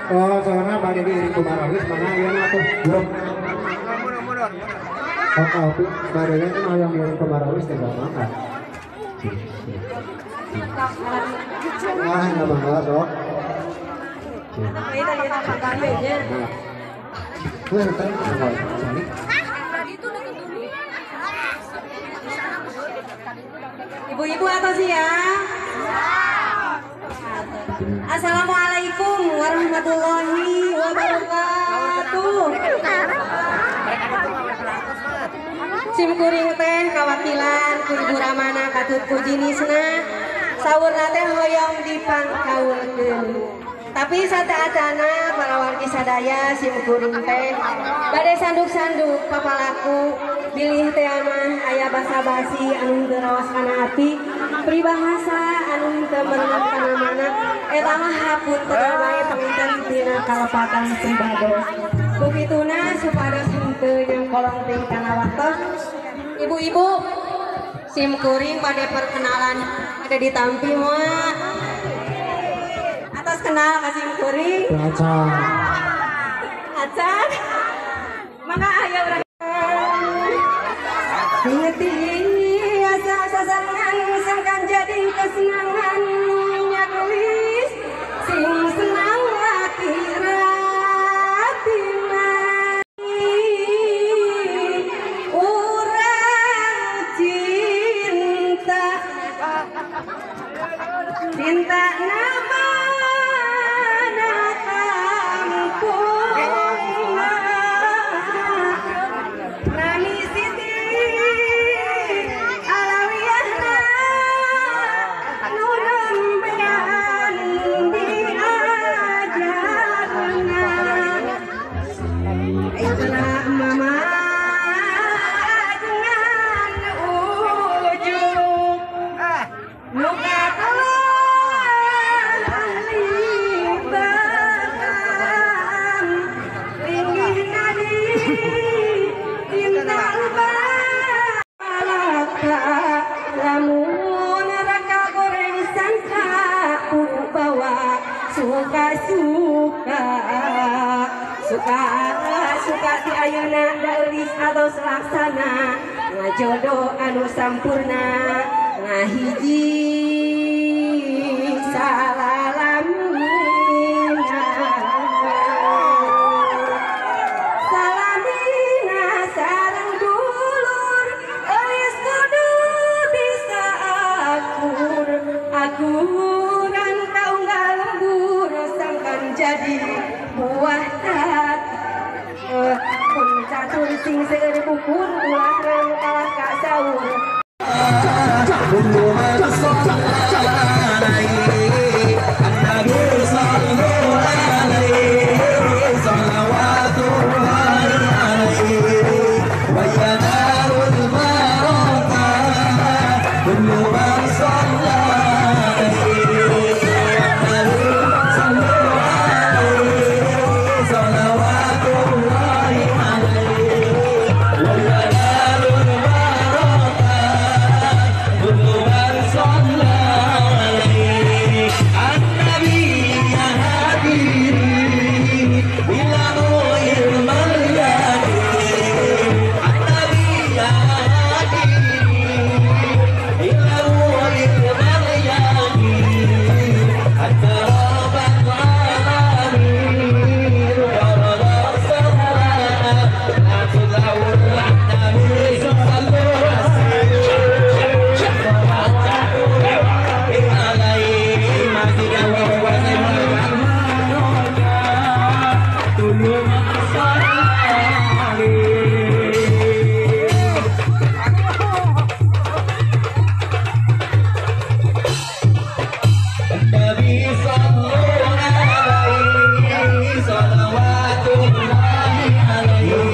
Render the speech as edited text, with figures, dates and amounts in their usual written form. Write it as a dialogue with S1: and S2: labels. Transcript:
S1: Oh, soalnya bade diiring ku marawis mana ayeuna atuh grup. Oh, kopi bade teh hoyong diiring ku marawis teh mangga. Ah, nya mangga sok.
S2: Ibu-ibu atau siang? Assalamualaikum warahmatullahi wabarakatuh. Sim kuring teh kawakilan ku Ibu Ramana katut ku jinisna saurna teh hoyong dipangkaulkeun. Tapi sateuacana para wargi sadaya sim kuring teh bade sanduk-sanduk papalaku bilih teh mah aya basa-basi anu henteu raos kana ati pribahasa anu henteu merenep kana mana eta mah hapunten wae panginten dina kalepatan pribados. Kukituna supados henteu nyangkolong teuing kana waktos. Ibu-ibu sim kuring bade perkenalan ada ditampi moal. Atos kenal ka sim kuring?
S1: Acan.
S2: Acan. Mangga aya urang ngerti asa sasangan sangkan jadi kesenangan nyakulis sing senang laki ratina urang cinta cinta nama suka ti ayeuna daeulis atos laksana ngajodoh anu sampurna ngahiji salalamina salamina sareng dulur eulis kudu bisa akur akuran kaunggal lembur sangkan jadi buah pun catur sing seueur bukur ulah rang kalah ka saur.
S3: Salawatullahi alaihi.